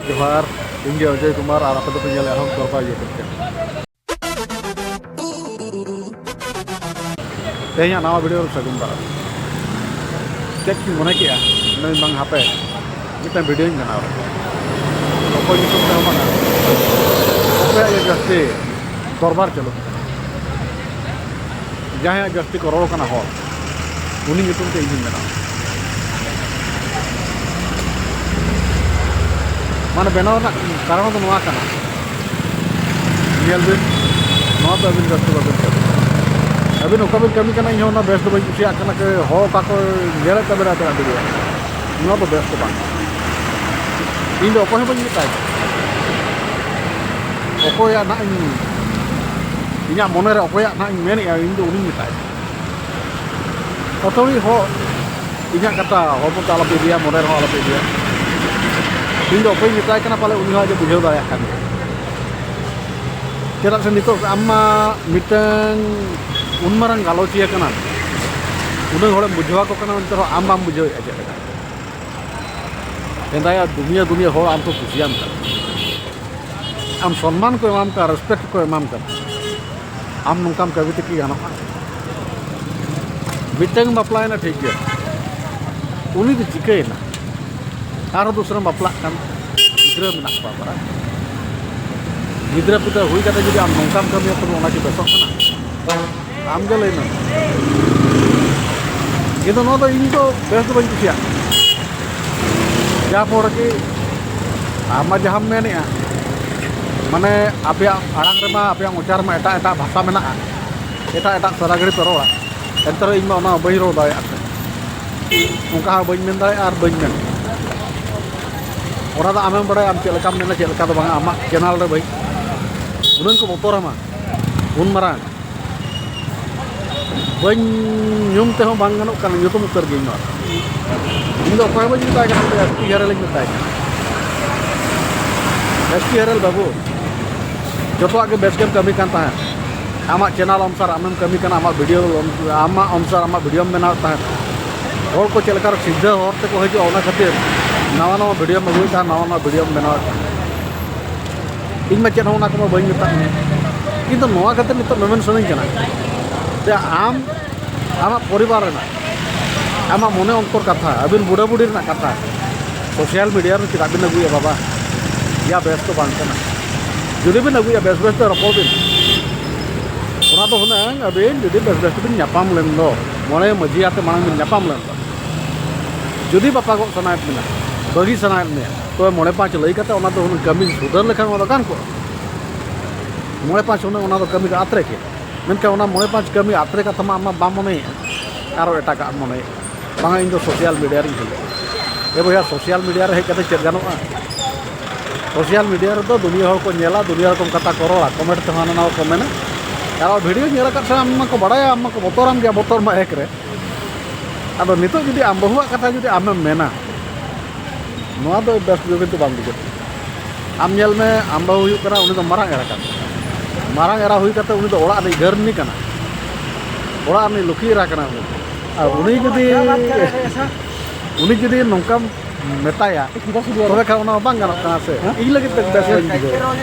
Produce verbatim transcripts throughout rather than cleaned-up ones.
ᱡᱚᱦᱟᱨ, ᱤᱧ ᱜᱮ ᱚᱡᱚᱭ ᱠᱩᱢᱟᱨ ᱟᱨ ᱟᱯᱮ ᱫᱚᱯᱮ ᱧᱮᱞᱮᱫᱼᱟ ᱦᱚᱲ ᱫᱚᱨᱵᱟᱨ YouTube channel᱾ ᱛᱮᱦᱮᱧᱟᱜ ᱱᱟᱣᱟ video ᱨᱮ ᱥᱟᱹᱜᱩᱱ ᱫᱟᱨᱟᱢ᱾ ᱪᱮᱫ ᱠᱤᱱ ᱢᱚᱱᱮ ᱠᱮᱜᱼᱟ, ᱢᱮᱱᱫᱟᱹᱧ ᱵᱟᱝ ᱦᱟᱯᱮ ᱢᱤᱫᱴᱟᱝ videoᱧ ᱵᱮᱱᱟᱣ ᱞᱮᱜᱮ᱾ ᱚᱠᱚᱭ ᱧᱩᱛᱩᱢ ᱛᱮ ᱦᱚᱸ ᱵᱟᱝ, ᱚᱠᱚᱭᱟᱜ ᱜᱮ ᱡᱟᱹᱥᱛᱤ ᱫᱚᱨᱵᱟᱨ ᱪᱟᱹᱞᱩᱜ ᱠᱟᱱᱟ, ᱡᱟᱦᱟᱸᱭᱟᱜ ᱡᱟᱹᱥᱛᱤ ᱠᱚ ᱨᱚᱲ ᱠᱟᱱᱟ ᱦᱚᱲ, ᱩᱱᱤ ᱧᱩᱛᱩᱢ ᱛᱮ ᱤᱧᱤᱧ ᱵᱮᱱᱟᱣᱟ᱾ ᱢᱟᱱᱮ ᱵᱮᱱᱟᱣ ᱨᱮᱱᱟᱜ ᱠᱟᱨᱚᱱ ᱫᱚ ᱱᱚᱣᱟ ᱠᱟᱱᱟ, ᱧᱮᱞ ᱵᱤᱱ, ᱱᱚᱣᱟ ᱫᱚ ᱟᱹᱵᱤᱱ ᱵᱮᱥ ᱫᱚ ᱵᱟᱹᱵᱤᱱ ᱠᱟᱹᱢᱤ᱾ ᱟᱹᱵᱤᱱ ᱚᱠᱟ ᱵᱤᱱ ᱠᱟᱹᱢᱤ ᱠᱟᱱᱟ, ᱤᱧ ᱦᱚᱸ ᱚᱱᱟ ᱵᱮᱥ ᱫᱚ ᱵᱟᱹᱧ ᱠᱩᱥᱤᱭᱟᱜ ᱠᱟᱱᱟ, ᱠᱤ ᱦᱚᱲ ᱚᱠᱟ ᱠᱚ ᱧᱮᱞᱮᱫ ᱛᱟᱵᱮᱱᱟ ᱟᱵᱮᱱᱟᱜ video, ᱱᱚᱣᱟ ᱫᱚ ᱵᱮᱥ ᱫᱚ ᱵᱟᱝ᱾ ᱤᱧ ᱫᱚ ᱚᱠᱚᱭ ᱦᱚᱸ ᱵᱟᱹᱧ ᱢᱮᱛᱟᱭ ᱠᱟᱱᱟ, ᱚᱠᱚᱭᱟᱜ ᱱᱟᱜ ᱤᱧ, ᱤᱧᱟᱹᱜ ᱢᱚᱱᱮᱨᱮ ᱚᱠᱚᱭᱟᱜ ᱱᱟᱜ ᱤᱧ ᱢᱮᱱᱮᱫᱼᱟ, ᱤᱧ ᱫᱚ ᱩᱱᱤᱧ ᱢᱮᱛᱟᱭ ᱠᱟᱱᱟ᱾ ᱟᱹᱛᱷᱟᱹᱲᱤ ᱦᱚᱲ ᱤᱧᱟᱹᱜ ᱠᱟᱛᱷᱟ ᱦᱚᱲᱢᱚ ᱛᱮ ᱟᱞᱚᱯᱮ ᱤᱫᱤᱭᱟ, ᱢᱚᱱᱮ ᱨᱮᱦᱚᱸ ᱟᱞᱚᱯᱮ ᱤᱫᱤᱭᱟ᱾ ᱤᱧ ᱫᱚ ᱚᱠᱚᱭᱤᱧ ᱢᱮᱛᱟᱭ ᱠᱟᱱᱟ, ᱯᱟᱞᱮ ᱩᱱᱤ ᱦᱚᱸ ᱟᱡ ᱮ ᱵᱩᱡᱷᱟᱹᱣ ᱫᱟᱲᱮᱭᱟᱜ ᱠᱟᱱ ᱜᱮᱭᱟ᱾ ᱪᱮᱫᱟᱜ ᱥᱮ ᱱᱤᱛᱚᱜ ᱟᱢ ᱢᱟ ᱢᱤᱫᱴᱟᱝ ᱩᱱ ᱢᱟᱨᱟᱝ ᱜᱟᱞᱚᱪᱤᱭᱟᱹ ᱠᱟᱱᱟᱢ, ᱩᱱᱟᱹᱜ ᱦᱚᱲᱮᱢ ᱵᱩᱡᱷᱟᱹᱣ ᱟᱠᱚ ᱠᱟᱱᱟ, ᱮᱱᱛᱮ ᱨᱮᱦᱚᱸ ᱟᱢ ᱵᱟᱢ ᱵᱩᱡᱷᱟᱹᱣᱮᱫᱼᱟ ᱪᱮᱫ ᱞᱮᱠᱟ᱾ ᱦᱮᱸᱫᱟᱭᱟ ᱫᱩᱱᱤᱭᱟᱹ ᱫᱩᱱᱤᱭᱟᱹ ᱦᱚᱲ ᱟᱢ ᱠᱚ ᱠᱩᱥᱤᱭᱟᱢ ᱠᱟᱱᱟ, ᱟᱢ ᱥᱚᱱᱢᱟᱱ ᱠᱚ ᱮᱢᱟᱢ ᱠᱟᱱᱟ, respect ᱠᱚ ᱮᱢᱟᱢ ᱠᱟᱱᱟ, ᱟᱢ ᱱᱚᱝᱠᱟᱢ ᱠᱟᱹᱢᱤ ᱛᱮᱠᱤ ᱜᱟᱱᱚᱜᱼᱟ? ᱢᱤᱫᱴᱟᱝ ᱵᱟᱯᱞᱟᱭᱮᱱᱟ, ᱴᱷᱤᱠ ᱜᱮᱭᱟ, ᱩᱱᱤ ᱫᱚ ᱪᱤᱠᱟᱹᱭᱮᱱᱟ? ᱟᱨᱦᱚᱸ ᱫᱩᱥᱨᱟᱢ ᱵᱟᱯᱞᱟᱜ ᱠᱟᱱ, ᱜᱤᱫᱽᱨᱟᱹ ᱢᱮᱱᱟᱜ ᱠᱚᱣᱟ ᱯᱟᱨᱟ᱾ ᱜᱤᱫᱽᱨᱟᱹ ᱯᱤᱫᱽᱨᱟᱹ ᱦᱩᱭ ᱠᱟᱛᱮ ᱡᱩᱫᱤ ᱟᱢ ᱱᱚᱝᱠᱟᱢ ᱠᱟᱹᱢᱤᱭᱟ, ᱛᱚᱵᱮ ᱚᱱᱟ ᱠᱤ ᱵᱮᱥᱚᱜ ᱠᱟᱱᱟ? ᱟᱢ ᱜᱮ ᱞᱟᱹᱭ ᱢᱮ᱾ ᱠᱤᱱᱛᱩ ᱱᱚᱣᱟ ᱫᱚ ᱤᱧ ᱫᱚ ᱵᱮᱥ ᱫᱚ ᱵᱟᱹᱧ ᱠᱩᱥᱤᱭᱟᱜ ᱠᱟᱱᱟ᱾ ᱡᱟ ᱯᱚᱨ ᱠᱤ ᱟᱢ ᱢᱟ ᱡᱟᱦᱟᱸᱢ ᱢᱮᱱᱮᱜᱼᱟ, ᱢᱟᱱᱮ ᱟᱯᱮᱭᱟᱜ ᱟᱲᱟᱝ ᱨᱮᱢᱟ, ᱟᱯᱮᱭᱟᱜ ᱢᱚᱪᱟ ᱨᱮᱢᱟ ᱮᱴᱟᱜ ᱮᱴᱟᱜ ᱵᱷᱟᱥᱟ ᱢᱮᱱᱟᱜᱼᱟ, ᱮᱴᱟᱜ ᱮᱴᱟᱜ ᱥᱟᱨᱟ ᱜᱷᱟᱹᱲᱤ ᱯᱮ ᱨᱚᱲᱟ, ᱮᱱᱛᱮ ᱨᱮᱦᱚᱸ ᱤᱧ ᱢᱟ ᱚᱱᱟ ᱵᱟᱹᱧ ᱨᱚᱲ ᱫᱟᱲᱮᱭᱟᱜ ᱠᱟᱱᱟ᱾ ᱚᱱᱠᱟ ᱦᱚᱸ ᱵᱟᱹᱧ ᱢᱮᱱ ᱫᱟᱲᱮᱭᱟᱜᱼᱟ ᱟᱨ ᱵᱟᱹᱧ ᱢᱮᱱ᱾ ᱚᱱᱟ ᱫᱚ ᱟᱢᱮᱢ ᱵᱟᱲᱟᱭᱟ, ᱟᱢ ᱪᱮᱫ ᱞᱮᱠᱟᱢ ᱢᱮᱱᱟ, ᱪᱮᱫ ᱞᱮᱠᱟ ᱫᱚ ᱵᱟᱝᱟ᱾ ᱟᱢᱟᱜ channel ᱨᱮ ᱵᱷᱟᱹᱭ ᱩᱱᱟᱹᱝ ᱠᱚ ᱵᱚᱛᱚᱨᱟᱢᱟ, ᱩᱱ ᱢᱟᱨᱟᱝ᱾ ᱵᱟᱹᱧ ᱧᱩᱢ ᱛᱮᱦᱚᱸ ᱵᱟᱝ ᱜᱟᱱᱚᱜ ᱠᱟᱱᱟ, ᱧᱩᱛᱩᱢ ᱩᱛᱟᱹᱨ ᱜᱤᱧ ᱱᱚᱣᱟ᱾ ᱤᱧ ᱫᱚ ᱚᱠᱚᱭ ᱦᱚᱸ ᱵᱟᱹᱧ ᱢᱮᱛᱟᱭ ᱠᱟᱱᱟ, ᱤᱧ ᱫᱚ S T Herel ᱤᱧ ᱢᱮᱛᱟᱭ ᱠᱟᱱᱟ᱾ S T Herel ᱵᱟᱹᱵᱩ, ᱡᱚᱛᱚᱣᱟᱜ ᱜᱮ ᱵᱮᱥ ᱜᱮᱢ ᱠᱟᱹᱢᱤ ᱠᱟᱱ ᱛᱟᱦᱮᱸᱫ᱾ ᱟᱢᱟᱜ channel ᱚᱱᱩᱥᱟᱨ ᱟᱢᱮᱢ ᱠᱟᱹᱢᱤ ᱠᱟᱱᱟ, ᱟᱢᱟᱜ video ᱚᱱ-, ᱟᱢᱟᱜ ᱚᱱᱩᱥᱟᱨ ᱟᱢᱟᱜ videoᱢ ᱵᱮᱱᱟᱣᱮᱫ ᱛᱟᱦᱮᱸᱫ᱾ ᱦᱚᱲ ᱠᱚ ᱪᱮᱫ ᱞᱮᱠᱟ ᱨᱮ ᱥᱤᱫᱷᱟᱹ ᱦᱚᱨ ᱛᱮᱠᱚ ᱦᱤᱡᱩᱜᱼᱟ, ᱚᱱᱟ ᱠᱷᱟᱹᱛᱤᱨ ᱱᱟᱣᱟ ᱱᱟᱣᱟ ᱵᱷᱤᱰᱤᱭᱳᱢ ᱟᱹᱜᱩᱭᱮᱫ ᱛᱟᱦᱮᱸᱫ, ᱱᱟᱣᱟ ᱱᱟᱣᱟ ᱵᱷᱤᱰᱤᱭᱳᱢ ᱵᱮᱱᱟᱣᱮᱫ ᱛᱟᱦᱮᱸᱫ᱾ ᱤᱧ ᱢᱟ ᱪᱮᱫ ᱦᱚᱸ ᱚᱱᱟ ᱠᱚᱢᱟ ᱵᱟᱹᱧ ᱢᱮᱛᱟᱜ ᱢᱮᱭᱟ, ᱤᱧ ᱫᱚ ᱱᱚᱣᱟ ᱠᱷᱟᱹᱛᱤᱨ ᱱᱤᱛᱚᱜ ᱢᱮᱢᱮᱱ ᱥᱟᱱᱟᱧ ᱠᱟᱱᱟ ᱡᱮ ᱟᱢ ᱟᱢᱟᱜ ᱯᱚᱨᱤᱵᱟᱨ ᱨᱮᱱᱟᱜ, ᱟᱢᱟᱜ ᱢᱚᱱᱮ ᱚᱱᱛᱚᱨ ᱠᱟᱛᱷᱟ, ᱟᱹᱵᱤᱱ ᱵᱩᱰᱷᱟᱹ ᱵᱩᱰᱷᱤ ᱨᱮᱱᱟᱜ ᱠᱟᱛᱷᱟ ᱥᱳᱥᱟᱞ ᱢᱤᱰᱤᱭᱟ ᱨᱮ ᱪᱮᱫᱟᱜ ᱵᱤᱱ ᱟᱹᱜᱩᱭᱟ ᱵᱟᱵᱟ? ᱭᱟ ᱵᱮᱥ ᱫᱚ ᱵᱟᱝ ᱠᱟᱱᱟ᱾ ᱡᱩᱫᱤ ᱵᱤᱱ ᱟᱹᱜᱩᱭᱟ, ᱵᱮᱥ ᱵᱮᱥ ᱛᱮ ᱨᱚᱯᱚᱲ ᱵᱤᱱ᱾ ᱚᱱᱟ ᱫᱚ ᱦᱩᱱᱟᱹᱝ ᱟᱹᱵᱤᱱ ᱡᱩᱫᱤ ᱵᱮᱥ ᱵᱮᱥ ᱛᱮᱵᱤᱱ ᱧᱟᱯᱟᱢ ᱞᱮᱱ ᱫᱚ, ᱢᱚᱬᱮ ᱢᱟᱹᱡᱷᱤ ᱟᱛᱮ ᱢᱟᱲᱟᱝ ᱵᱤᱱ ᱧᱟᱯᱟᱢ ᱞᱮᱱ ᱫᱚ, ᱡᱩᱫᱤ ᱵᱟᱯᱟᱜᱚᱜ ᱥᱟᱱᱟᱭᱮᱫ ᱵᱤᱱᱟ, ᱵᱟᱹᱜᱤ ᱥᱟᱱᱟᱭᱮᱫ ᱢᱮᱭᱟ, ᱛᱚᱵᱮ ᱢᱚᱬᱮ ᱯᱟᱸᱪ ᱞᱟᱹᱭ ᱠᱟᱛᱮ ᱚᱱᱟ ᱫᱚ ᱦᱩᱱᱟᱹᱝ ᱠᱟᱹᱢᱤ ᱥᱩᱫᱷᱟᱹᱨ ᱞᱮᱠᱷᱟᱱ ᱚᱱᱟ ᱫᱚ ᱜᱟᱱ ᱠᱚᱜᱼᱟ᱾ ᱢᱚᱬᱮ ᱯᱟᱸᱪ ᱦᱩᱱᱟᱹᱝ ᱚᱱᱟ ᱫᱚ ᱠᱟᱹᱢᱤ ᱫᱚ ᱟᱛᱨᱮ ᱠᱮᱫ᱾ ᱢᱮᱱᱠᱷᱟᱱ ᱚᱱᱟ ᱢᱚᱬᱮ ᱯᱟᱸᱪ ᱠᱟᱹᱢᱤ ᱟᱛᱨᱮ ᱠᱟᱛᱷᱟ ᱢᱟ ᱟᱢ ᱢᱟ ᱵᱟᱢ ᱢᱚᱱᱮᱭᱮᱫᱼᱟ, ᱟᱨᱚ ᱮᱴᱟᱜᱟᱜ ᱮᱢ ᱢᱚᱱᱮᱭᱮᱫᱼᱟ, ᱵᱟᱝᱟ ᱤᱧ ᱫᱚ ᱥᱳᱥᱟᱞ ᱢᱤᱰᱤᱭᱟ ᱨᱤᱧ ᱦᱤᱡᱩᱜᱼᱟ᱾ ᱮ ᱵᱚᱭᱦᱟ, ᱥᱳᱥᱟᱞ ᱢᱤᱰᱤᱭᱟ ᱨᱮ ᱦᱮᱡ ᱠᱟᱛᱮ ᱪᱮᱫ ᱜᱟᱱᱚᱜᱼᱟ? ᱥᱳᱥᱟᱞ ᱢᱤᱰᱤᱭᱟ ᱨᱮᱫᱚ ᱫᱩᱱᱤᱭᱟᱹ ᱦᱚᱲ ᱠᱚ ᱧᱮᱞᱟ, ᱫᱩᱱᱤᱭᱟᱹ ᱨᱚᱠᱚᱢ ᱠᱟᱛᱷᱟ ᱠᱚ ᱨᱚᱲᱟ, ᱠᱚᱢᱮᱱᱴ ᱛᱮᱦᱚᱸ ᱦᱟᱱᱟ ᱱᱟᱣᱟ ᱠᱚ ᱢᱮᱱᱟ᱾ ᱟᱨ ᱵᱷᱤᱰᱤᱭᱳ ᱧᱮᱞ ᱟᱠᱟᱫ ᱥᱮ ᱟᱢ ᱢᱟᱠᱚ ᱵᱟᱲᱟᱭᱟ, ᱟᱢ ᱢᱟᱠᱚ ᱵᱚᱛᱚᱨᱟᱢ ᱜᱮᱭᱟ, ᱵᱚᱛᱚᱨ ᱢᱟ ᱮᱠ ᱨᱮ᱾ ᱟᱫᱚ ᱱᱤᱛᱚᱜ ᱡᱩᱫᱤ ᱟᱢ ᱵᱟᱹᱦᱩᱣᱟᱜ ᱠᱟᱛᱷᱟ ᱡᱩᱫᱤ ᱟᱢᱮᱢ ᱢᱮᱱᱟ, ᱱᱚᱣᱟ ᱫᱚ ᱵᱮᱥ ᱡᱳᱜᱤ ᱫᱚ ᱵᱟᱝ ᱵᱩᱡᱷᱟᱹᱜ ᱠᱟᱱᱟ᱾ ᱟᱢ ᱧᱮᱞ ᱢᱮ, ᱟᱢ ᱵᱟᱹᱦᱩ ᱦᱩᱭᱩᱜ ᱠᱟᱱᱟ, ᱩᱱᱤ ᱫᱚ ᱢᱟᱨᱟᱝ ᱮᱨᱟ ᱠᱟᱱᱟ᱾ ᱢᱟᱨᱟᱝ ᱮᱨᱟ ᱦᱩᱭ ᱠᱟᱛᱮ ᱩᱱᱤ ᱫᱚ ᱚᱲᱟᱜ ᱨᱤᱱᱤᱡ ᱜᱷᱟᱹᱨᱱᱤ ᱠᱟᱱᱟ, ᱚᱲᱟᱜ ᱨᱤᱱᱤᱡ ᱞᱩᱠᱷᱤ ᱮᱨᱟ ᱠᱟᱱᱟ ᱩᱱᱤ᱾ ᱟᱨ ᱩᱱᱤ ᱡᱩᱫᱤ, ᱩᱱᱤ ᱡᱩᱫᱤ ᱱᱚᱝᱠᱟᱢ ᱢᱮᱛᱟᱭᱟ, ᱛᱚᱵᱮ ᱠᱷᱟᱱ ᱚᱱᱟ ᱵᱟᱝ ᱜᱟᱱᱚᱜ ᱠᱟᱱᱟ ᱥᱮ? ᱤᱧ ᱞᱟᱹᱜᱤᱫ ᱛᱮ ᱵᱮᱥ ᱵᱟᱹᱧ ᱵᱩᱡᱷᱟᱹᱣᱟ᱾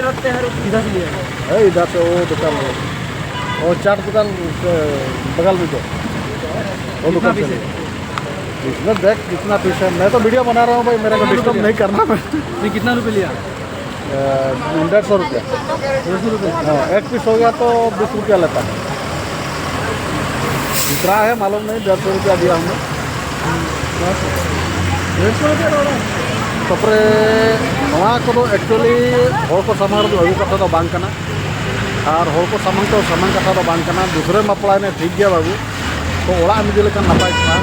ए, इधर से वो दुकान है, वो चाट दुकान के बगल में जो, वो दुकान से ले। इसमें देख कितना पीस है। मैं तो वीडियो बना रहा हूँ भाई, मेरे को डिस्टर्ब नहीं करना। मैं नहीं, कितना रुपये लिया? डेढ़ सौ रुपया। डेढ़ सौ रुपये? हाँ, एक पीस हो गया तो बीस रुपया लेता है। इतना है मालूम नहीं, डेढ़ सौ रुपया दिया हमने। डेढ़ सौ रुपया। ᱛᱟᱨᱯᱚᱨᱮ ᱱᱚᱣᱟ ᱠᱚᱫᱚ ᱮᱠᱪᱩᱭᱮᱞᱤ ᱦᱚᱲ ᱠᱚ ᱥᱟᱢᱟᱝ ᱨᱮᱫᱚ ᱟᱹᱜᱩ ᱠᱟᱛᱷᱟ ᱫᱚ ᱵᱟᱝ ᱠᱟᱱᱟ᱾ ᱟᱨ ᱦᱚᱲ ᱠᱚ ᱥᱟᱢᱟᱝ ᱛᱮ ᱥᱟᱢᱟᱝ ᱠᱟᱛᱷᱟ ᱫᱚ ᱵᱟᱝ ᱠᱟᱱᱟ᱾ ᱫᱩᱥᱨᱟᱹ ᱵᱟᱯᱞᱟᱭᱮᱱᱟ, ᱴᱷᱤᱠ ᱜᱮᱭᱟ ᱵᱟᱹᱵᱩ, ᱛᱚ ᱚᱲᱟᱜ ᱮᱢ ᱤᱫᱤ ᱞᱮᱠᱷᱟᱱ ᱱᱟᱯᱟᱭ ᱠᱚᱜᱼᱟ᱾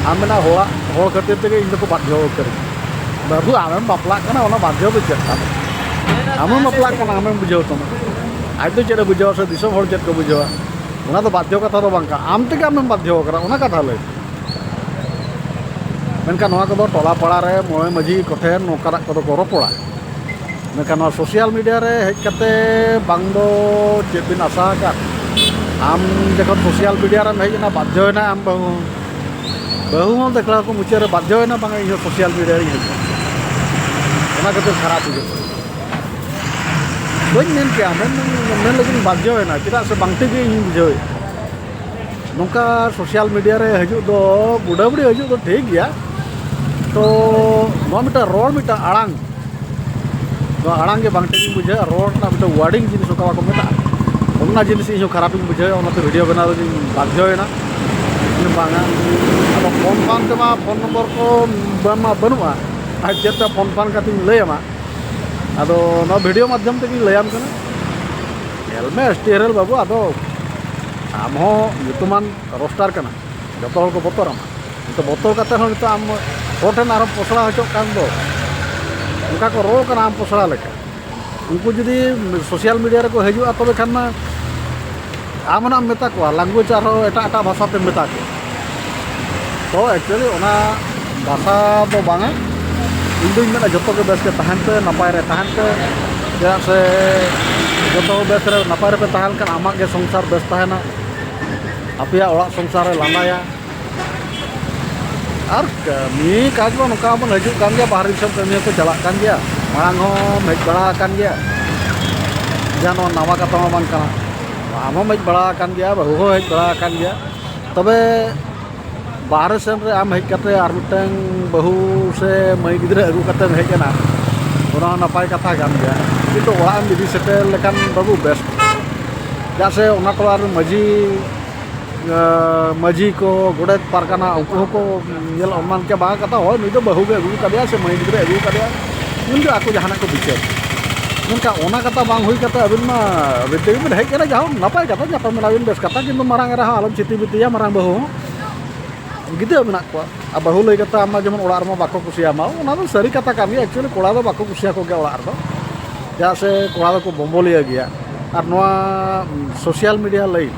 ᱟᱢ ᱢᱮᱱᱟ ᱦᱚᱲᱟᱜ, ᱦᱚᱲ ᱠᱷᱟᱹᱛᱤᱨ ᱛᱮᱜᱮ ᱤᱧ ᱫᱚᱠᱚ ᱵᱟᱫᱷᱭᱚ ᱠᱟᱹᱫᱤᱧᱟ᱾ ᱵᱟᱹᱵᱩ, ᱟᱢᱮᱢ ᱵᱟᱯᱞᱟᱜ ᱠᱟᱱᱟ, ᱚᱱᱟ ᱵᱟᱫᱷᱭᱚ ᱫᱚ ᱪᱮᱫ ᱛᱟᱢ? ᱟᱢᱮᱢ ᱵᱟᱯᱞᱟᱜ ᱠᱟᱱᱟ, ᱟᱢᱮᱢ ᱵᱩᱡᱷᱟᱹᱣ ᱛᱟᱢᱟ᱾ ᱟᱡ ᱫᱚ ᱪᱮᱫ ᱮ ᱵᱩᱡᱷᱟᱹᱣᱟ ᱥᱮ ᱫᱤᱥᱚᱢ ᱦᱚᱲ ᱪᱮᱫ ᱠᱚ ᱵᱩᱡᱷᱟᱹᱣᱟ? ᱚᱱᱟ ᱫᱚ ᱵᱟᱫᱷᱭᱚ ᱠᱟᱛᱷᱟ ᱫᱚ ᱵᱟᱝ ᱠᱟᱱᱟ᱾ ᱟᱢ ᱛᱮᱜᱮ ᱟᱢᱮᱢ ᱵᱟᱫᱷᱭᱚ ᱟᱠᱟᱱᱟ, ᱚᱱᱟ ᱠᱟᱛᱷᱟ ᱞᱟᱹᱭ᱾ ᱢᱮᱱᱠᱷᱟᱱ ᱱᱚᱣᱟ ᱠᱚᱫᱚ ᱴᱚᱞᱟ ᱯᱟᱲᱟ ᱨᱮ ᱢᱚᱬᱮ ᱢᱟᱹᱡᱷᱤ ᱠᱚᱴᱷᱮᱱ ᱱᱚᱝᱠᱟᱱᱟᱜ ᱠᱚᱫᱚ ᱠᱚ ᱨᱚᱯᱚᱲᱟ᱾ ᱢᱮᱱᱠᱷᱟᱱ ᱱᱚᱣᱟ ᱥᱳᱥᱟᱞ ᱢᱤᱰᱤᱭᱟ ᱨᱮ ᱦᱮᱡ ᱠᱟᱛᱮ ᱵᱟᱝ ᱫᱚ ᱪᱮᱫ ᱵᱤᱱ ᱟᱥᱟ ᱟᱠᱟᱫ? ᱟᱢ ᱡᱚᱠᱷᱚᱱ ᱥᱳᱥᱟᱞ ᱢᱤᱰᱤᱭᱟ ᱨᱮᱢ ᱦᱮᱡ ᱮᱱᱟ, ᱵᱟᱫᱷᱭᱚᱭᱮᱱᱟ ᱟᱢ ᱵᱟᱹᱦᱩ ᱦᱚᱸ᱾ ᱵᱟᱹᱦᱩ ᱦᱚᱸ ᱫᱮᱠᱷᱞᱟ ᱠᱚ ᱢᱩᱪᱟᱹᱫ ᱨᱮ ᱵᱟᱫᱽᱫᱷᱚᱭᱮᱱᱟ, ᱵᱟᱝᱟ ᱤᱧ ᱦᱚᱸ ᱥᱳᱥᱟᱞ ᱢᱤᱰᱤᱭᱟ ᱨᱤᱧ ᱦᱤᱡᱩᱜᱼᱟ᱾ ᱚᱱᱟ ᱠᱷᱟᱹᱛᱤᱨ ᱠᱷᱟᱨᱟᱯ ᱵᱩᱡᱷᱟᱹᱜ ᱠᱟᱱᱟ᱾ ᱵᱟᱹᱧ ᱢᱮᱱ ᱠᱮᱭᱟ, ᱢᱮᱱ, ᱢᱮᱱ ᱞᱟᱹᱜᱤᱫ ᱤᱧ ᱵᱟᱫᱽᱫᱷᱚᱭᱮᱱᱟ, ᱪᱮᱫᱟᱜ ᱥᱮ ᱵᱟᱝ ᱴᱷᱤᱠ ᱜᱮ ᱤᱧ ᱵᱩᱡᱷᱟᱹᱣᱮᱫᱼᱟ᱾ ᱱᱚᱝᱠᱟ ᱥᱳᱥᱟᱞ ᱢᱤᱰᱤᱭᱟ ᱨᱮ ᱦᱤᱡᱩᱜ ᱫᱚ, ᱵᱩᱰᱟᱹᱵᱩᱰᱤ ᱦᱤᱡᱩᱜ ᱫᱚ ᱴᱷᱤᱠ ᱜᱮᱭᱟ, ᱛᱚ ᱱᱚᱣᱟ ᱢᱤᱫᱴᱟᱝ ᱨᱚᱲ, ᱢᱤᱫᱴᱟᱝ ᱟᱲᱟᱝ, ᱱᱚᱣᱟ ᱟᱲᱟᱝ ᱜᱮ ᱵᱟᱝ ᱴᱷᱤᱠ ᱤᱧ ᱵᱩᱡᱷᱟᱹᱣᱟ᱾ ᱨᱚᱲ ᱨᱮᱱᱟᱜ ᱢᱤᱫᱴᱟᱝ ᱣᱟᱨᱰᱤᱝ ᱡᱤᱱᱤᱥ ᱚᱠᱟ ᱵᱟᱠᱚ ᱢᱮᱛᱟᱜᱼᱟ, ᱚᱱᱟ ᱡᱤᱱᱤᱥ ᱤᱧ ᱦᱚᱸ ᱠᱷᱟᱨᱟᱯ ᱤᱧ ᱵᱩᱡᱷᱟᱹᱣᱟ, ᱚᱱᱟᱛᱮ ᱵᱷᱤᱰᱤᱭᱳ ᱵᱮᱱᱟᱣ ᱞᱟᱹᱜᱤᱫ ᱤᱧ ᱵᱟᱫᱽᱫᱷᱚᱭᱮᱱᱟ᱾ ᱤᱧ ᱵᱟᱝᱟ, ᱟᱫᱚ ᱯᱷᱳᱱ ᱯᱷᱟᱱ ᱛᱮᱢᱟ ᱯᱷᱳᱱ ᱱᱚᱢᱵᱚᱨ ᱠᱚ ᱵᱟᱝ ᱢᱟ ᱵᱟᱹᱱᱩᱜᱼᱟ, ᱟᱨ ᱪᱮᱫ ᱛᱮ ᱯᱷᱳᱱ ᱯᱷᱟᱱ ᱠᱟᱛᱮᱧ ᱞᱟᱹᱭᱟᱢᱟ? ᱟᱫᱚ ᱱᱚᱣᱟ ᱵᱷᱤᱰᱤᱭᱳ ᱢᱟᱫᱽᱫᱷᱚᱢ ᱛᱮᱜᱮᱧ ᱞᱟᱹᱭᱟᱢ ᱠᱟᱱᱟ᱾ ᱧᱮᱞ ᱢᱮ, ᱮᱥ ᱴᱤ ᱟᱨ ᱮᱞ ᱵᱟᱹᱵᱩ, ᱟᱫᱚ ᱟᱢ ᱦᱚᱸ ᱧᱩᱛᱩᱢᱟᱱ ᱨᱳᱥᱴᱟᱨ ᱠᱟᱱᱟ, ᱡᱚᱛᱚ ᱦᱚᱲ ᱠᱚ ᱵᱚᱛᱚᱨ ᱟᱢᱟ᱾ ᱱᱤᱛᱚᱜ ᱵᱚᱛᱚᱨ ᱠᱟᱛᱮ ᱦᱚᱸ ᱱᱤᱛᱚᱜ ᱟᱢ ᱦᱚᱲ ᱴᱷᱮᱱ ᱟᱨᱚᱢ ᱯᱚᱥᱲᱟ ᱦᱚᱪᱚᱜ ᱠᱟᱱ ᱫᱚ, ᱚᱱᱠᱟ ᱠᱚ ᱨᱚᱲ ᱠᱟᱱᱟ ᱟᱢ ᱯᱚᱥᱲᱟ ᱞᱮᱠᱟ᱾ ᱩᱱᱠᱩ ᱡᱩᱫᱤ ᱥᱳᱥᱟᱞ ᱢᱤᱰᱤᱭᱟ ᱨᱮᱠᱚ ᱦᱤᱡᱩᱜᱼᱟ, ᱛᱚᱵᱮ ᱠᱷᱟᱱ ᱢᱟ ᱟᱢ ᱚᱱᱟᱢ ᱢᱮᱛᱟ ᱠᱚᱣᱟ, ᱞᱮᱝᱜᱩᱭᱮᱡᱽ ᱟᱨᱦᱚᱸ ᱮᱴᱟᱜ ᱮᱴᱟᱜ ᱵᱷᱟᱥᱟ ᱛᱮᱢ ᱢᱮᱛᱟ ᱠᱚᱣᱟ᱾ ᱛᱚ ᱮᱠᱪᱩᱭᱮᱞᱤ ᱚᱱᱟ ᱵᱷᱟᱥᱟ ᱫᱚ ᱵᱟᱝᱟ᱾ ᱤᱧ ᱫᱩᱧ ᱢᱮᱱᱟ ᱡᱚᱛᱚ ᱜᱮ ᱵᱮᱥ ᱜᱮ ᱛᱟᱦᱮᱱ ᱯᱮ, ᱱᱟᱯᱟᱭ ᱨᱮ ᱛᱟᱦᱮᱱ ᱯᱮ᱾ ᱪᱮᱫᱟᱜ ᱥᱮ ᱡᱚᱛᱚ ᱵᱮᱥ ᱨᱮ ᱱᱟᱯᱟᱭ ᱨᱮᱯᱮ ᱛᱟᱦᱮᱸ ᱞᱮᱱᱠᱷᱟᱱ ᱟᱢᱟᱜ ᱜᱮ ᱥᱚᱝᱥᱟᱨ ᱵᱮᱥ ᱛᱟᱦᱮᱱᱟ, ᱟᱯᱮᱭᱟᱜ ᱚᱲᱟᱜ ᱥᱚᱝᱥᱟᱨ ᱨᱮ ᱞᱟᱸᱫᱟᱭᱟ᱾ ᱟᱨ ᱠᱟᱹᱢᱤ ᱠᱟᱡᱽ ᱢᱟ ᱱᱚᱝᱠᱟ ᱵᱚᱱ ᱦᱤᱡᱩᱜ ᱠᱟᱱ ᱜᱮᱭᱟ, ᱵᱟᱦᱨᱮ ᱫᱤᱥᱚᱢ ᱠᱟᱹᱢᱤ ᱦᱚᱸᱠᱚ ᱪᱟᱞᱟᱜ ᱠᱟᱱ ᱜᱮᱭᱟ, ᱢᱟᱲᱟᱝ ᱦᱚᱸᱢ ᱦᱮᱡ ᱵᱟᱲᱟ ᱟᱠᱟᱱ ᱜᱮᱭᱟ᱾ ᱡᱟᱦᱟᱸ ᱱᱚᱣᱟ ᱱᱟᱣᱟ ᱠᱟᱛᱷᱟ ᱢᱟ ᱵᱟᱝ ᱠᱟᱱᱟ, ᱟᱢ ᱦᱚᱸᱢ ᱦᱮᱡ ᱵᱟᱲᱟ ᱟᱠᱟᱱ ᱜᱮᱭᱟ, ᱵᱟᱹᱦᱩ ᱦᱚᱸ ᱦᱮᱡ ᱵᱟᱲᱟ ᱟᱠᱟᱱ ᱜᱮᱭᱟ᱾ ᱛᱚᱵᱮ ᱵᱟᱦᱨᱮ ᱥᱮᱱ ᱨᱮ ᱟᱢ ᱦᱮᱡ ᱠᱟᱛᱮ ᱟᱨ ᱢᱤᱫᱴᱟᱝ ᱵᱟᱹᱦᱩ ᱥᱮ ᱢᱟᱹᱭ ᱜᱤᱫᱽᱨᱟᱹ ᱟᱹᱜᱩ ᱠᱟᱛᱮᱢ ᱦᱮᱡ ᱮᱱᱟ, ᱚᱱᱟ ᱦᱚᱸ ᱱᱟᱯᱟᱭ ᱠᱟᱛᱷᱟ ᱠᱟᱱ ᱜᱮᱭᱟ, ᱠᱤᱱᱛᱩ ᱚᱲᱟᱜ ᱮᱢ ᱤᱫᱤ ᱥᱮᱴᱮᱨ ᱞᱮᱠᱷᱟᱱ ᱵᱟᱹᱵᱩ ᱵᱮᱥ ᱠᱚᱜᱼᱟ᱾ ᱪᱮᱫᱟᱜ ᱥᱮ ᱚᱱᱟ ᱴᱚᱞᱟ ᱨᱮᱱ ᱢᱟᱹᱡᱷᱤ, ᱟᱸ, ᱢᱟᱹᱡᱷᱤ ᱠᱚ, ᱜᱚᱰᱮᱛ ᱯᱟᱨᱜᱟᱱᱟ, ᱩᱱᱠᱩ ᱦᱚᱸᱠᱚ ᱧᱮᱞ ᱚᱱᱢᱟᱱ ᱠᱮᱭᱟ, ᱵᱟᱝ ᱠᱟᱛᱷᱟ, ᱦᱳᱭ, ᱱᱩᱭ ᱫᱚ ᱵᱟᱹᱦᱩ ᱜᱮ ᱟᱹᱜᱩ ᱠᱟᱫᱮᱭᱟ ᱥᱮ ᱢᱟᱹᱭ ᱜᱤᱫᱽᱨᱟᱹ ᱟᱹᱜᱩ ᱠᱟᱫᱮᱭᱟ, ᱩᱱᱤ ᱫᱚ ᱟᱠᱚ ᱡᱟᱦᱟᱱᱟᱜ ᱠᱚ ᱵᱤᱪᱟᱹᱨ᱾ ᱢᱮᱱᱠᱷᱟᱱ ᱚᱱᱟ ᱠᱟᱛᱷᱟ ᱵᱟᱝ ᱦᱩᱭ ᱠᱟᱛᱮ ᱟᱹᱵᱤᱱ ᱢᱟ ᱟᱹᱵᱤᱱ ᱛᱮᱜᱮ ᱵᱤᱱ ᱦᱮᱡ ᱠᱟᱱᱟ, ᱡᱟᱦᱳᱠ ᱱᱟᱯᱟᱭ ᱠᱟᱛᱷᱟ, ᱧᱟᱯᱟᱢ ᱮᱱᱟ ᱵᱤᱱ ᱵᱮᱥ ᱠᱟᱛᱷᱟ, ᱠᱤᱱᱛᱩ ᱢᱟᱨᱟᱝ ᱮᱨᱟ ᱦᱚᱸ ᱟᱞᱚᱢ ᱪᱷᱤᱛᱤ ᱵᱤᱛᱤᱭᱟ, ᱢᱟᱨᱟᱝ ᱵᱟᱹᱦᱩ ᱦᱚᱸ ᱜᱤᱫᱽᱨᱟᱹ ᱢᱮᱱᱟᱜ ᱠᱚᱣᱟ᱾ ᱟᱨ ᱵᱟᱹᱦᱩ ᱞᱟᱹᱭ ᱠᱟᱛᱮ ᱟᱢ ᱢᱟ ᱡᱮᱢᱚᱱ ᱚᱲᱟᱜ ᱨᱮᱢᱟ ᱵᱟᱠᱚ ᱠᱩᱥᱤᱭᱟᱢᱟ, ᱚᱱᱟ ᱫᱚ ᱥᱟᱹᱨᱤ ᱠᱟᱛᱷᱟ ᱠᱟᱱ ᱜᱮᱭᱟ᱾ ᱮᱠᱪᱩᱭᱮᱞᱤ ᱠᱚᱲᱟ ᱫᱚ ᱵᱟᱠᱚ ᱠᱩᱥᱤᱭᱟᱠᱚ ᱜᱮᱭᱟ ᱚᱲᱟᱜ ᱨᱮᱫᱚ, ᱪᱮᱫᱟᱜ ᱥᱮ ᱠᱚᱲᱟ ᱫᱚᱠᱚ ᱵᱚᱢᱵᱚᱞᱤᱭᱟᱹ ᱜᱮᱭᱟ᱾ ᱟᱨ ᱱᱚᱣᱟ social media line,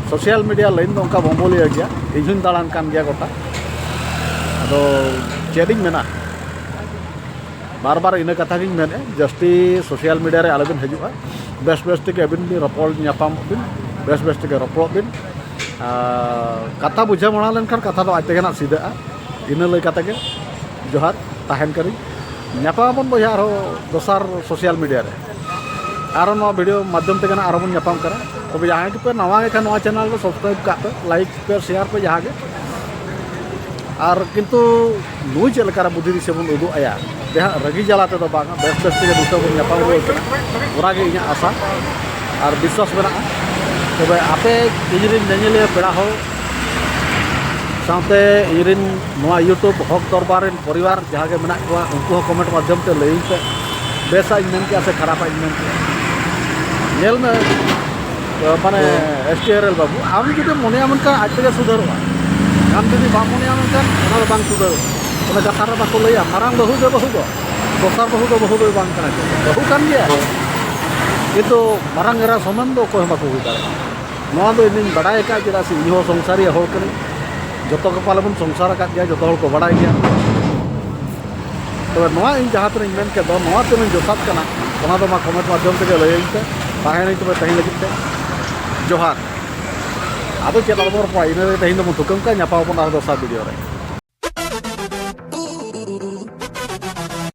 social media line ᱫᱚ ᱚᱱᱠᱟ ᱵᱚᱢᱵᱚᱞᱤᱭᱟᱹ ᱜᱮᱭᱟ᱾ ᱤᱧ ᱦᱚᱸᱧ ᱫᱟᱬᱟᱱ ᱠᱟᱱ ᱜᱮᱭᱟ ᱜᱚᱴᱟ᱾ ᱟᱫᱚ ᱪᱮᱫ ᱤᱧ ᱢᱮᱱᱟ, ᱵᱟᱨ ᱵᱟᱨ ᱤᱱᱟᱹ ᱠᱟᱛᱷᱟ ᱜᱤᱧ ᱢᱮᱱᱮᱫᱼᱟ, ᱡᱟᱹᱥᱛᱤ ᱥᱳᱥᱟᱞ ᱢᱤᱰᱤᱭᱟ ᱨᱮ ᱟᱞᱚᱵᱤᱱ ᱦᱤᱡᱩᱜᱼᱟ᱾ ᱵᱮᱥ ᱵᱮᱥ ᱛᱮᱜᱮ ᱟᱹᱵᱤᱱ ᱵᱤᱱ ᱨᱚᱯᱚᱲ ᱧᱟᱯᱟᱢᱚᱜ ᱵᱤᱱ, ᱵᱮᱥ ᱵᱮᱥ ᱛᱮᱜᱮ ᱨᱚᱯᱚᱲᱚᱜ ᱵᱤᱱ᱾ ᱟᱨ ᱠᱟᱛᱷᱟ ᱵᱩᱡᱷᱟᱹᱣ ᱢᱟᱲᱟᱝ ᱞᱮᱱᱠᱷᱟᱱ ᱠᱟᱛᱷᱟ ᱫᱚ ᱟᱡ ᱛᱮᱜᱮ ᱱᱟᱜ ᱥᱤᱫᱷᱟᱹᱜᱼᱟ᱾ ᱤᱱᱟᱹ ᱞᱟᱹᱭ ᱠᱟᱛᱮ ᱜᱮ ᱡᱚᱦᱟᱨ, ᱛᱟᱦᱮᱱ ᱠᱟᱹᱱᱟᱹᱧ᱾ ᱧᱟᱯᱟᱢ ᱟᱵᱚᱱ ᱵᱚᱭᱦᱟ ᱟᱨᱦᱚᱸ ᱫᱚᱥᱟᱨ ᱥᱳᱥᱟᱞ ᱢᱤᱰᱤᱭᱟ ᱨᱮ᱾ ᱟᱨᱦᱚᱸ ᱱᱚᱣᱟ ᱵᱷᱤᱰᱤᱭᱳ ᱢᱟᱫᱽᱫᱷᱚᱢ ᱛᱮᱜᱮ ᱱᱟᱜ ᱟᱨᱦᱚᱸ ᱵᱚᱱ ᱧᱟᱯᱟᱢ ᱠᱟᱱᱟ᱾ ᱛᱚᱵᱮ ᱡᱟᱦᱟᱸᱭ ᱠᱚᱯᱮ ᱱᱟᱣᱟ ᱜᱮ ᱠᱷᱟᱱ ᱱᱚᱣᱟ ᱪᱮᱱᱮᱞ ᱫᱚ ᱥᱟᱵᱥᱠᱨᱟᱭᱤᱵᱽ ᱠᱟᱜ ᱯᱮ, ᱞᱟᱭᱤᱠ ᱯᱮ, ᱥᱮᱭᱟᱨ ᱯᱮ, ᱡᱟᱦᱟᱸ ᱜᱮ᱾ ᱟᱨ ᱠᱤᱱᱛᱩ ᱱᱩᱭ ᱪᱮᱫ ᱞᱮᱠᱟᱨᱮ ᱵᱩᱫᱷᱤ ᱫᱤᱥᱟᱹ ᱵᱚᱱ ᱩᱫᱩᱜ ᱟᱭᱟ, ᱡᱟᱦᱟᱸ ᱨᱟᱹᱜᱤ ᱡᱟᱞᱟ ᱛᱮᱫᱚ ᱵᱟᱝ, ᱵᱮᱥ ᱵᱮᱥ ᱛᱮᱜᱮ ᱫᱤᱥᱟᱹ ᱵᱚᱱ ᱧᱟᱯᱟᱢ ᱨᱩᱣᱟᱹᱲ ᱠᱟᱱᱟ, ᱚᱱᱟᱜᱮ ᱤᱧᱟᱹᱜ ᱟᱥᱟ ᱟᱨ ᱵᱤᱥᱣᱟᱥ ᱢᱮᱱᱟᱜᱼᱟ᱾ ᱛᱚᱵᱮ ᱟᱯᱮ ᱤᱧᱨᱮᱱ ᱧᱮᱧᱮᱞᱤᱭᱟᱹ ᱯᱮᱲᱟ ᱦᱚᱲ ᱥᱟᱶᱛᱮ ᱤᱧᱨᱮᱱ ᱱᱚᱣᱟ YouTube ᱦᱚᱠ ᱫᱚᱨᱵᱟᱨ ᱨᱮᱱ ᱯᱚᱨᱤᱵᱟᱨ ᱡᱟᱦᱟᱸ ᱜᱮ ᱢᱮᱱᱟᱜ ᱠᱚᱣᱟ, ᱩᱱᱠᱩ ᱦᱚᱸ ᱠᱚᱢᱮᱱᱴ ᱢᱟᱫᱽᱫᱷᱚᱢ ᱛᱮ ᱞᱟᱹᱭᱟᱹᱧ ᱯᱮ, ᱵᱮᱥᱟᱜ ᱤᱧ ᱢᱮᱱ ᱠᱮᱜᱼᱟ ᱥᱮ ᱠᱷᱟᱨᱟᱯᱟᱜ ᱤᱧ ᱢᱮᱱ ᱠᱮᱜᱼᱟ᱾ ᱧᱮᱞ ᱢᱮ, ᱢᱟᱱᱮ ᱮᱥ ᱴᱤ ᱟᱨ ᱮᱞ ᱵᱟᱹᱵᱩ, ᱟᱢ ᱡᱩᱫᱤᱢ ᱢᱚᱱᱮᱭᱟ ᱢᱮᱱᱠᱷᱟᱱ ᱟᱡ ᱛᱮᱜᱮ ᱥᱩᱫᱷᱟᱹᱨᱚᱜᱼᱟ᱾ ᱟᱢ ᱡᱩᱫᱤ ᱵᱟᱢ ᱢᱚᱱᱮᱭᱟ ᱢᱮᱱᱠᱷᱟᱱ ᱚᱱᱟ ᱫᱚ ᱵᱟᱝ ᱥᱩᱫᱷᱟᱹᱨᱚᱜᱼᱟ᱾ ᱚᱱᱟ ᱠᱟᱛᱷᱟ ᱨᱮ ᱵᱟᱠᱚ ᱞᱟᱹᱭᱟ, ᱢᱟᱨᱟᱝ ᱵᱟᱹᱦᱩ ᱜᱮ ᱵᱟᱹᱦᱩ ᱫᱚ, ᱫᱚᱥᱟᱨ ᱵᱟᱹᱦᱩ ᱫᱚ ᱵᱟᱹᱦᱩ ᱫᱚ ᱵᱟᱝ ᱠᱟᱱᱟ᱾ ᱵᱟᱹᱦᱩ ᱠᱟᱱ ᱜᱮᱭᱟ, ᱠᱤᱱᱛᱩ ᱢᱟᱨᱟᱝ ᱮᱨᱟ ᱥᱚᱢᱟᱱ ᱫᱚ ᱚᱠᱚᱭ ᱦᱚᱸ ᱵᱟᱠᱚ ᱦᱩᱭ ᱫᱟᱲᱮᱭᱟᱜᱼᱟ᱾ ᱱᱚᱣᱟ ᱫᱚ ᱤᱧ ᱫᱩᱧ ᱵᱟᱰᱟᱭ ᱟᱠᱟᱫ, ᱪᱮᱫᱟᱜ ᱥᱮ ᱤᱧ ᱦᱚᱸ ᱥᱚᱝᱥᱟᱨᱤᱭᱟᱹ ᱦᱚᱲ ᱠᱟᱹᱱᱟᱹᱧ᱾ ᱡᱚᱛᱚ ᱜᱮ ᱯᱟᱞᱮ ᱵᱚᱱ ᱥᱚᱝᱥᱟᱨ ᱟᱠᱟᱫ ᱜᱮᱭᱟ, ᱡᱚᱛᱚ ᱦᱚᱲ ᱠᱚ ᱵᱟᱰᱟᱭ ᱜᱮᱭᱟ᱾ ᱛᱚᱵᱮ ᱱᱚᱣᱟ ᱤᱧ ᱡᱟᱦᱟᱸ ᱛᱤᱱᱟᱹᱜ ᱤᱧ ᱢᱮᱱ ᱠᱮᱫ ᱫᱚ, ᱱᱚᱣᱟ ᱛᱤᱱᱟᱹᱜ ᱡᱚᱛᱷᱟᱛ ᱠᱟᱱᱟ, ᱚᱱᱟ ᱫᱚ ᱢᱟ ᱠᱚᱢᱮᱱᱴ ᱢᱟᱫᱽᱫᱷᱚᱢ ᱛᱮᱜᱮ ᱞᱟᱹᱭᱟᱹᱧ ᱯᱮ᱾ ᱛᱟᱦᱮᱸᱱᱟᱹᱧ ᱛᱚᱵᱮ ᱛᱮᱦᱮᱧ ᱞᱟᱹᱜᱤᱫ ᱛᱮ ᱡᱚᱦᱟᱨ᱾ ᱟᱫᱚ ᱪᱮᱫ ᱟᱞᱚᱵᱚᱱ ᱨᱚᱯᱚᱲᱟ, ᱤᱱᱟᱹ ᱨᱮ ᱛᱮᱦᱮᱧ ᱫᱚᱵᱚᱱ ᱛᱷᱩᱠᱟᱹᱢ ᱠᱟᱜᱼᱟ, ᱧᱟᱯᱟᱢ ᱟᱵᱚᱱ ᱟᱨ ᱫᱚᱥᱟᱨ ᱵᱷᱤᱰᱤᱭᱳ ᱨᱮ᱾